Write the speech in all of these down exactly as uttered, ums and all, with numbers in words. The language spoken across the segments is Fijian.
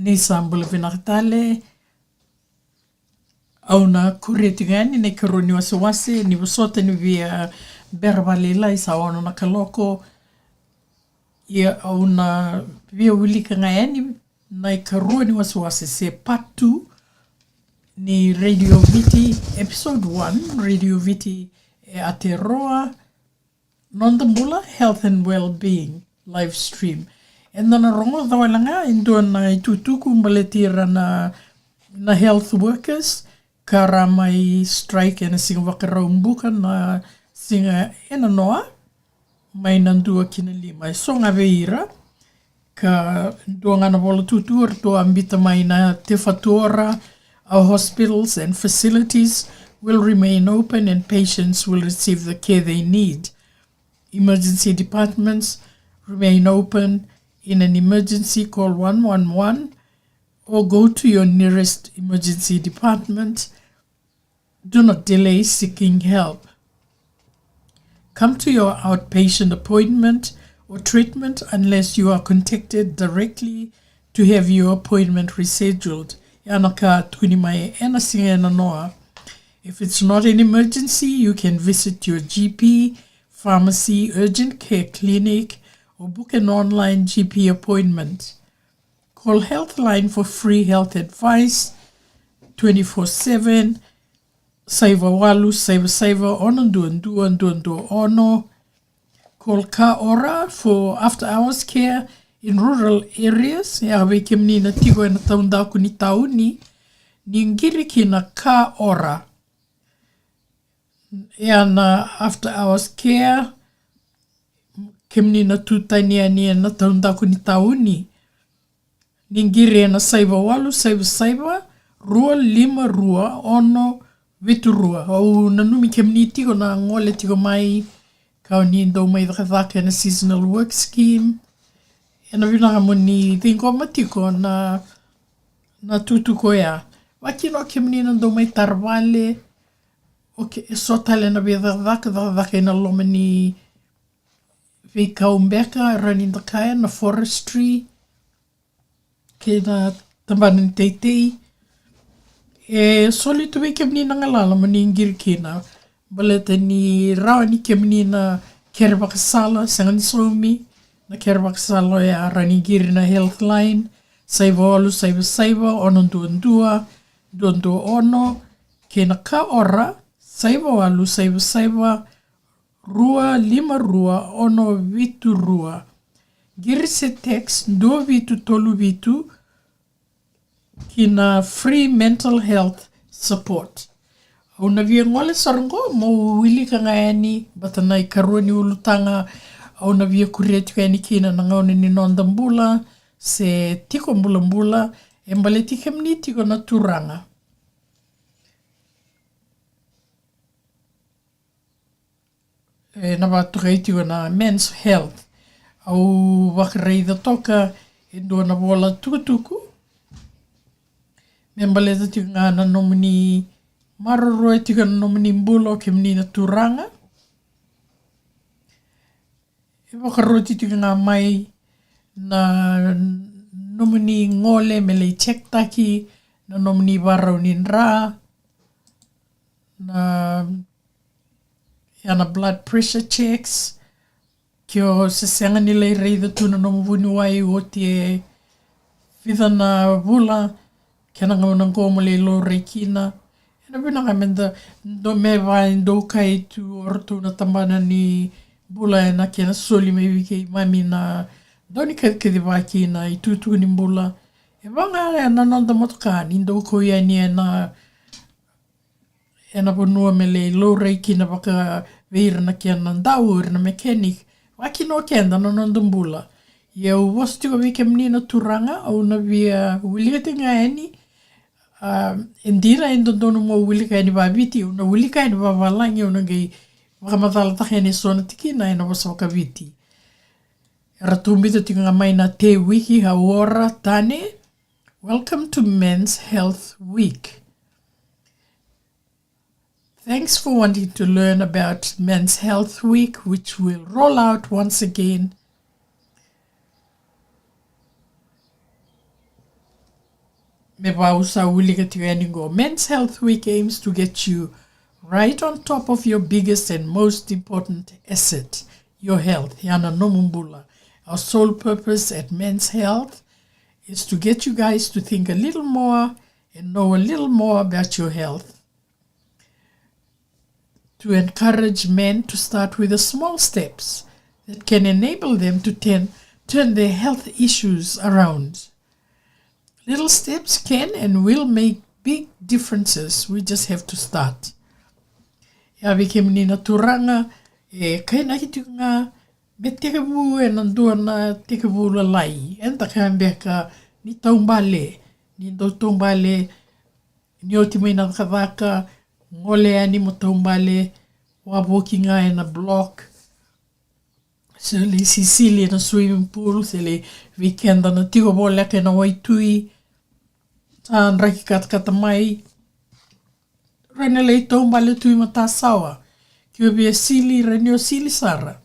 Ni sa bula vinaka tale. Au na kuria tiko yani na ikarua ni wasewase ni vosota ni via bera vakalailai, sa ono na kaloko. Ia au na via wilika ga yani na ikarua ni wasewase se part two ni Radio Viti episode one, Radio Viti e Aotearoa. Noda Bula, Health and Wellbeing live stream. Eda na rogoca wale ga e dua na itukutuku baleti ira na, na health workers ka ra mai strike ena siga Vakaraubuka na siga e nanoa mai na dua ki na lima. E so ga vei ira, ka dua ga na vola tutu eratou a biuta mai na Te Whatu Ora, our hospitals and facilities will remain open and patients will receive the care they need. Emergency departments remain open. In an emergency, call one one one or go to your nearest emergency department. Do not delay seeking help. Come to your outpatient appointment or treatment unless you are contacted directly to have your appointment rescheduled. Ya na ka tukuni mai ena siga e nanoa. If it's not an emergency, you can visit your G P, pharmacy, urgent care clinic, or book an online G P appointment. Call Healthline for free health advice twenty-four seven, saiva walu saiva saiva ono dua dua dua dua ono. Call Ka Ora for after hours care in rural areas. Ya vei kemuni na tiko ena taudaku ni tauni, ni qiri kina Ka Ora. Ya na after hours care, kemuni na tu tani yani ena taudaku ni tauni, ni qiri ena saiva walu saiva saiva rua lima rua ono vitu rua. Au nanumi kemuni tiko na gole tiko mai, ka o ni dau mai cakacaka ena seasonal work scheme. Ena vinaka mo ni ciqoma tiko na, na tutu koya. Vakakina o kemuni na dau mai tara vale, okay, e so tale na veicakacaka, cakacaka ena loma ni veikau beka, rawa ni da kaya na forestry kei na tabana ni teitei. E soli tu vei kemuni na galala mo ni qiri kina, baleta ni rawa ni kemuni na kere vakasala, sega ni saumi na kere vakasala oya. Rawa ni qiri na Healthline, saiva walu saiva saiva ono dua dua dua dua ono, kei na Ka Ora, saiva walu saiva saiva rua lima rua ono vitu rua. Qiri se text dua vitu tolu vitu ki na free mental health support. Au na via gole sara qo mo wilika ga yani vata na ikarua ni ulutaga. Au na via kuria tiko yani kina na gauna ni Noda Bula se Tiko Bulabula, e baleti kemuni tiko na turaga. E na vakatokai tiko na men's health. Au vakaraica toka e dua na vola tukutuku me baleta tiko ga na nomuni maroroya tiko na nomuni bula o kemuni na turaga. E vakaroti tiko ga mai na nomuni gole me lai check taki na nomuni varau ni dra, na, ia na blood pressure checks. Ke o se sega ni lai raica tu na nomu vuniwai oti e vica na vula, kena gauna qo mo lai laurai kina. E na vinaka me da, dou me va e dou kai tu o ratou na tabana ni bula e na kena soli mai vei keimami na dau ni kacikaci vaki na itukutuku ni bula. E va ga e na noda motoka ni dau kau yani e na e na vanua me lai laurai kina vaka vei ira na kena dau, ira na mechanic. Vaki no keda na noda bula. Ia au vosa tiko vei kemuni na turaga, au na via wilika tiko ga yani. A, e dina e dodonu mo wilika yani vaviti, au na wilika yani vavalagi, au na qai vakamacalataka yani e so na tikina e na vosa vakaviti. Eratou biuta tiko ga mai na Te Wiki Hauora Tane. Welcome to Men's Health Week. Thanks for wanting to learn about Men's Health Week, which will roll out once again. Me vaka au sa wilika tiko yani qo, Men's Health Week aims to get you right on top of your biggest and most important asset, your health. Ya na nomu bula. Our sole purpose at Men's Health is to get you guys to think a little more and know a little more about your health, to encourage men to start with the small steps that can enable them to turn, turn their health issues around. Little steps can and will make big differences. We just have to start. Ia vei kemuni na turaga, e kainaki tiko ga me tekivu ena dua na tekivu lalai. Eda kaya beka ni taubale, ni dau taubale, ni oti mai na cakacaka, gole yani mo taubale, wavoki ga ena block, se lai sisili ena swimming pool, se lai vei keda na tiko voleka ena waitui, sa draki katakata mai, rawa ni lai taubale tu i matasawa. Ke o via sili, rawa ni o sili sara.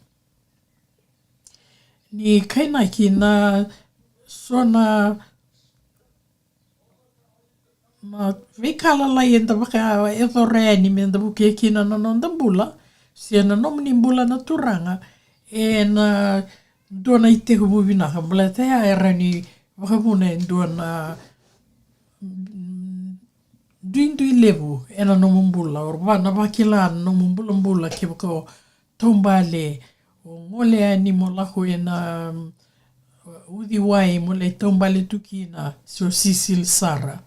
Ni kainaki na so na, na veika lalai eda vakayacora yani meda vukea kina na noda bula, se na nomuni bula na turaga, ena dua na itekivu vinaka. Baleta ya e rawa ni vakavuna e dua na, mm, duidui levu ena nomu bula, o va na vakila na nomu bulabula kevaka o taubale, o gole yani mo lako ena, mm, uciwai mo lai taubale tu kina, se o sisili sara.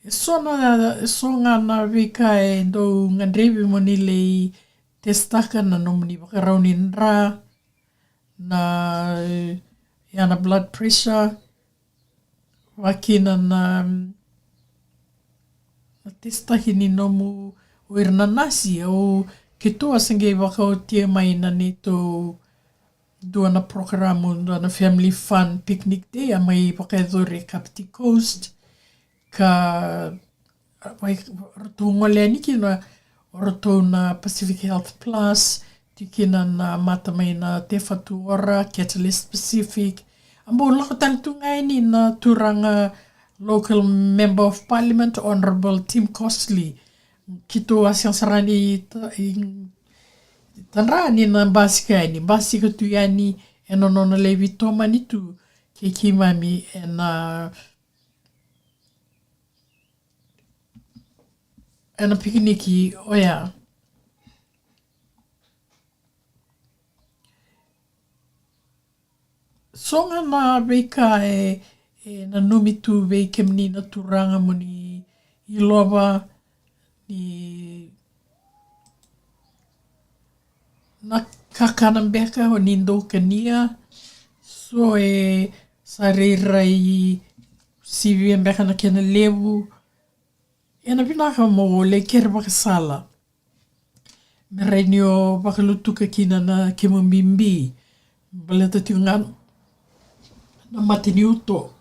E so na, e so ga na veika e dau gadrevi mo ni lai testaka na nomuni vakarau ni dra, na, ia na blood pressure, vakakina na, na testaki ni nomu, o ira na nasi. Au, keitou a se qai vakaotia mai na neitou dua na program, dua na family fun picnic day a mai vakayacori e Kapiti Coast. Ka, a, vei, ratou gole yani kina o ratou na Pacific Health Plus, tiko kina na mata mai na Te Whatu Ora, Catalyst Pacific. A bau lako tale tu ga yani na turaga local member of parliament, Honourable Tim Costley. Keitou a sega sara ni ta-, i-, tadra ni na basika yani, basika tu yani ena nona lai veitomani tu kei keimami ena, ena pikiniki oya. So ga na veika e, e nanumi tu vei kemuni na turaga mo ni ilova ni na kakana beka o ni dau kania. So e sa rairai sivia beka na kena levu. Ena vinaka mo lai kere vakasala me rawa ni o vakalutuka kina na kemu bibi. Baleta tiko ga na mate ni uto.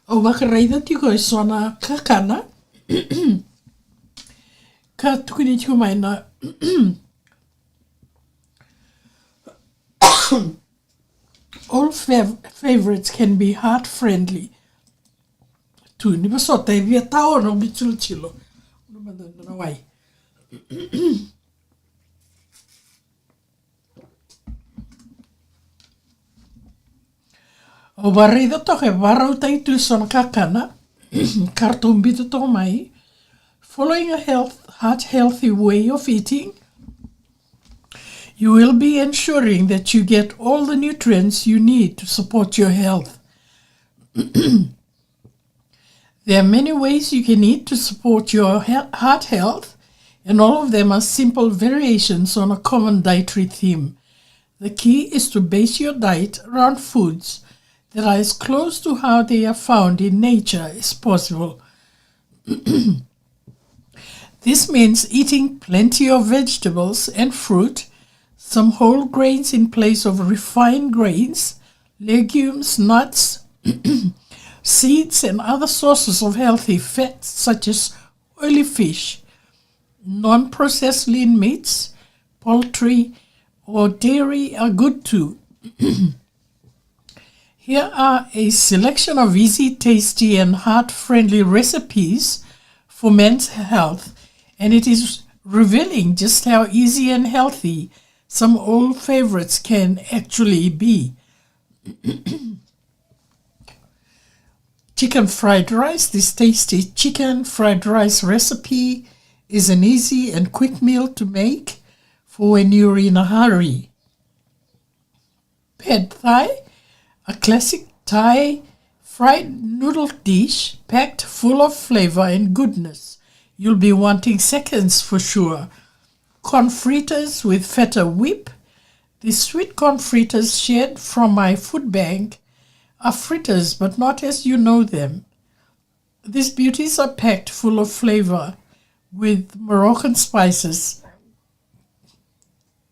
Au vakaraica tiko e so na kakana ka tukuni tiko mai na all fav-, favorites can be heart friendly. Tu ni vosota e via taono mi chilo chilo. Unu mada na wai. Au varaica toka e varautaki tu e so na kakana ka ratou biuta toka mai. Following a health, heart healthy way of eating, you will be ensuring that you get all the nutrients you need to support your health. There are many ways you can eat to support your he-, heart health, and all of them are simple variations on a common dietary theme. The key is to base your diet around foods that are as close to how they are found in nature as possible. This means eating plenty of vegetables and fruit, some whole grains in place of refined grains, legumes, nuts, seeds, and other sources of healthy fats such as oily fish. Non-processed lean meats, poultry, or dairy are good too. Here are a selection of easy, tasty, and heart-friendly recipes for men's health, and it is revealing just how easy and healthy some old favorites can actually be. Chicken fried rice. This tasty chicken fried rice recipe is an easy and quick meal to make for when you're in a hurry. Pad Thai, a classic Thai fried noodle dish packed full of flavor and goodness. You'll be wanting seconds for sure. Corn fritters with feta whip. The sweet corn fritters shared from my food bank are fritters, but not as you know them. These beauties are packed full of flavor with Moroccan spices.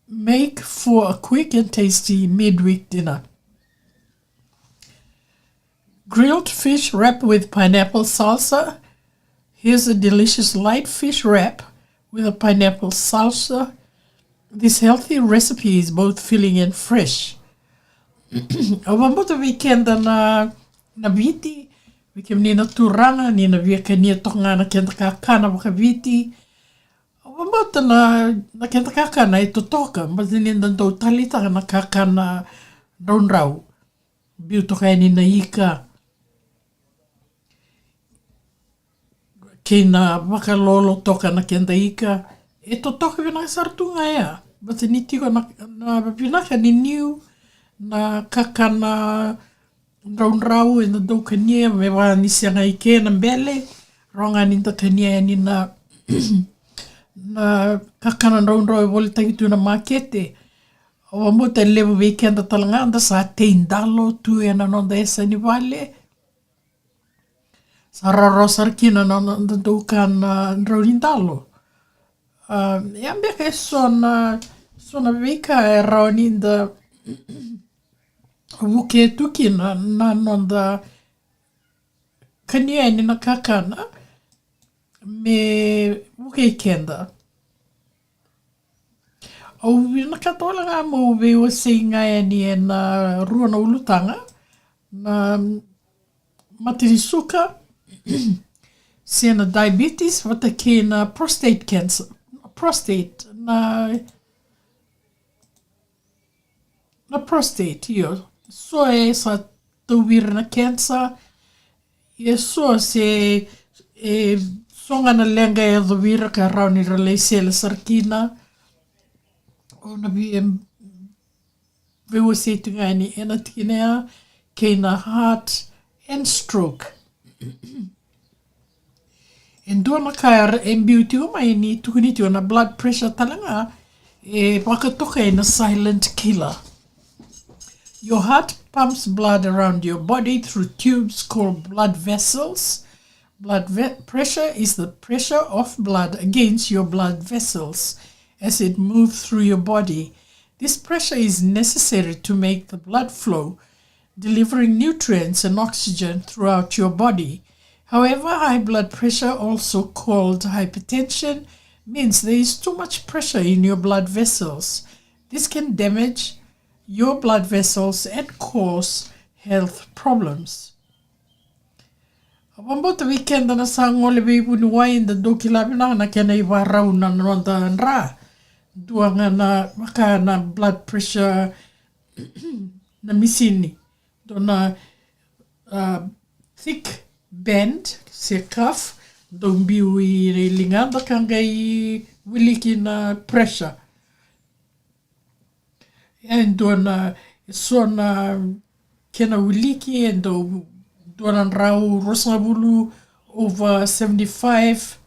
Make for a quick and tasty midweek dinner. Grilled fish wrap with pineapple salsa. Here's a delicious light fish wrap with a pineapple salsa. This healthy recipe is both filling and fresh. Au vakabauta vei keda na, na Viti, vei kemuni na turaga, ni na via kania toka ga na keda kakana vakaviti. Au vakabauta na, na keda kakana e totoka, baleta ni da dau taleitaka na kakana draudrau. Biu toka yani na ika. Kei na vakalolo toka na keda ika. E totoka vinaka sara tu ga ya. Baleta ni tiko na, na vinaka ni niu, na kakana draudrau eda dau kania, me vaka ni sega i ke na bele, rawa ga ni da kania yani na, na kakana draudrau e volitaki tu na makete. Au vakabauta e levu vei keda tale ga da sa tei dalo tu ena noda yasa ni vale. Sa rawarawa sara kina na noda dau kana drau ni dalo. A, ia beka e so na, so na veika e rawa ni da vukea tu kina na noda kania yani na kakana me vukei keda. Au vinakata wale ga meu veiwasei ga yani ena rua na ulutaga, na mate ni suka, se na diabetes, vata kei na prostate cancer. Prostate, na, na prostate, io. So e sa tauvi ira na cancer, e so se, e so ga na leqa e yacovi ira ka rawa ni ra lai sele sara kina. Au na via veiwasei tu ga yani ena tikina ya, kei na heart and stroke. E dua na ka e biu tiko mai ni tukuni tiko na blood pressure tale ga, e vakatokai na silent killer. Your heart pumps blood around your body through tubes called blood vessels. Blood ve-, pressure is the pressure of blood against your blood vessels as it moves through your body. This pressure is necessary to make the blood flow, delivering nutrients and oxygen throughout your body. However, high blood pressure, also called hypertension, means there is too much pressure in your blood vessels. This can damage your blood vessels and cause health problems. Au vakabauta vei keda na sa gole veivuniwai da dau kila vinaka na kena ivakarau na noda dra. Dua ga na vaka na blood pressure na misini. Dua na, a, thick band se cuff Dau biu i ligada ka qai wiliki na pressure. E dua na, e so na kena wiliki, e dau dua na drau ruasagavulu over seventy-five.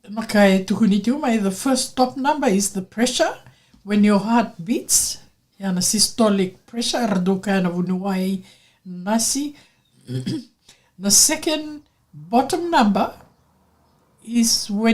Na ka e tukuni tiko mai, the first top number is the pressure when your heart beats. Ya na systolic pressure, era dau kaya na vuniwai nasi. Na second bottom number is when